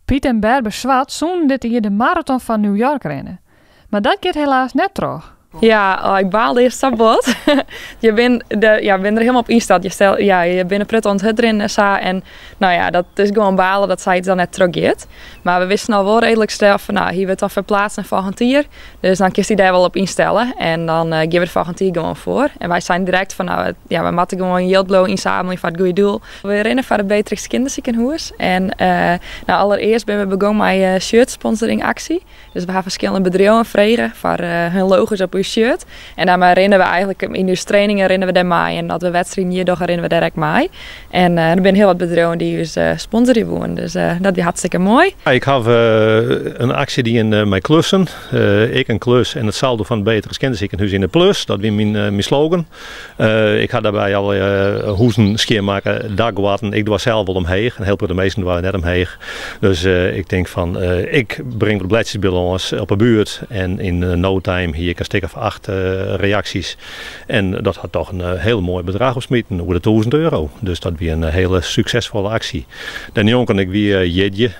Piet en Berber Zwart soenen dit jier de maraton fan New York rinne. Mar dat giet helaas net troch. Ja, oh, ik baalde earst sa bot. Je bin, de, ja, bin der hielendal op ynsteld. Je, stel, ja, je binne prut oan it hurdrinnen en sa. En no ja, dat is gewoan balen dat sayts dan net trochgiet. Mar we wisten al wol reedlik snel fan, no, hy wurdt dan ferplaatst nei folgjend jier. Dus dan kinst dy dêr wol op ynstelle. En dan gean we der folgjend jier gewoan foar. En wy seinen direkt fan, no, ja, we moatte gewoan jild bliuwe ynsammeljen foar it goede doel. We rinne foar it Beatrix Kinderziekenhûs. En no, allerearst binne we begûn mei shirtsponsoring aksje. Dus we ha ferskillende bedriuwen frege foar hun logo's op ús shirt. En daarmei rinne we eigentlik yn ús trainingen rinne we dêr mei. En as we wedstriden hjir dogge, rinne we dêr ek mei. En der binne hiel wat bedriuwen dy't ús sponsorje woenen. Dus dat wie hartstikke moai. Ik haw in aksje dien mei klussen. Ik in klus en it saldo fan it Beatrix Kinderziekenhuis yn de plus. Dat wie myn slogan. Ik ha dêrby alle huzen skjinmakke, dakgoatten. Ik doar sels wol omheech. In hiel protte minsken doare net omheech. Dus ik tink fan, ik bring wat bledsjes by lâns op 'e buert. En yn no time hie ik in stik of 8 reaksjes. En dat hat toch in hiel moai bedrach opsmiten, oer de 1000 euro. Dus dat wie in hiele suksesfolle aksje. Dêrnjonken, ik wie jierdei.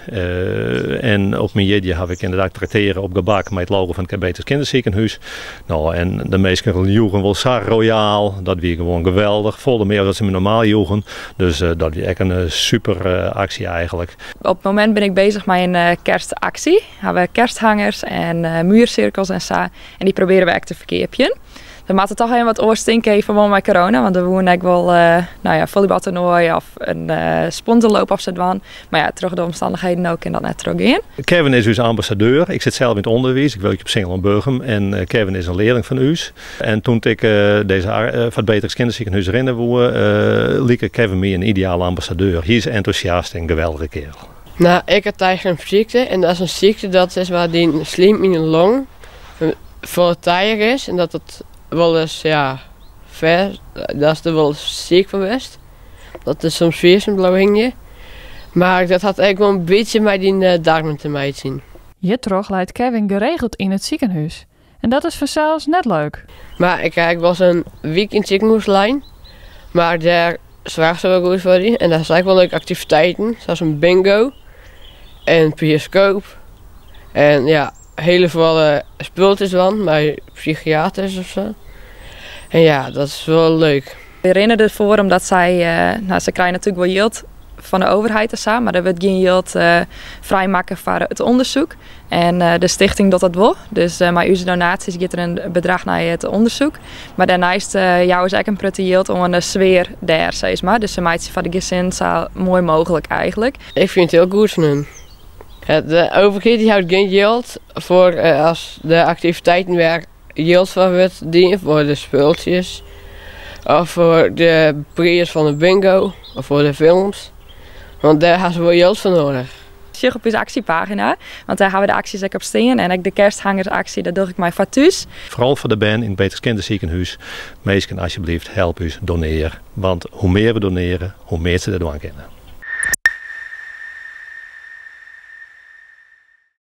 En op myn jierdei haw ik ynderdaad traktearre op gebak mei it logo fan it Beatrix Kinderziekenhuis. No, en de minsken joegen wol sa royaal. Dat wie gewoan geweldich. Folle mear dan se my normaal joegen. Dus dat wie ek in super aksje eigentlik. Op it momint bin ik bezich mei in kerstaksje. Ha we kersthangers en muurcirkels en sa. En dy probearje we ek te ferkeapjen. We moatte toch even wat oars tinke yn ferbân mei corona. Want we woene ek wol no ja, volleybaltoernoai of in sponsorloop of sa dwaan. Mar ja, troch de omstannichheden no kin dat net trochgean. Kevin is ús ambassadeur. Ik sit sels yn it ûnderwiis. Ik wurkje op Singel Burgum. En Kevin is in learling fan ús. En toen ik dizze foar it Beatrix Kinderziekenhuis rinne woe, like Kevin my in ideale ambassadeur. Hy is entûsjast en geweldige kerel. No, ik ha Tijgensziekte en dat is in sykte dat sis mar dyn slym yn de long folle tijer is en dat it wolris ja fêst, datst der wolris siik fan wurdst. Dat der soms fiersen bliuwe hingjen. Mar dat hat ek wol in bytsje mei dyn darmen te meitsjen. Hjirtroch leit Kevin geregeld yn it sikehûs. En dat is fansels net leuk. Mar ik ha ek wolris in wike yn it sikehûs lein. Mar dêr soargje se wol goed foar dy. En dêr ha se ek wol leuke aktiviteiten, sa as in bingo en bioskoop. En ja, hiele folle spultsjes dwaan mei psychiaters of sa. En ja, dat is wol leuk. We rinne derfoar omdat sy, no, sy krije natuerlik wol jild fan de overheid en sa, mar der wurdt gjin jild frijmakke foar it ûndersyk. En de stichting docht dat wol. Dus mei ús donaasjes giet der in bedrach nei it ûndersyk. Mar dêrneist jouwe se ek in protte jild oan de sfear dêr, sis mar. Dus se meitsje foar de gesin sa moai mooglik eigentlik. Ik fyn it hiel goed fan hun. De overheid dy houdt gjin jild foar as de aktiviteiten wêr jild foar wurdt dien, foar de spultsjes of foar de priis fan de bingo of foar de films. Want dêr ha se wol jild foar nedich. Sjoch op ús aksjepagina, want dêr ha we de aksjes ek op stean. En ek de kersthangersaksje, dat doch ik mei foar thús. Foaral foar de bern yn it Beatrix Kinderziekenhuis. Minsken, asjebleaft, help ús, donear. Want hoe mear we doneare, hoe mear se der dwaan kinne.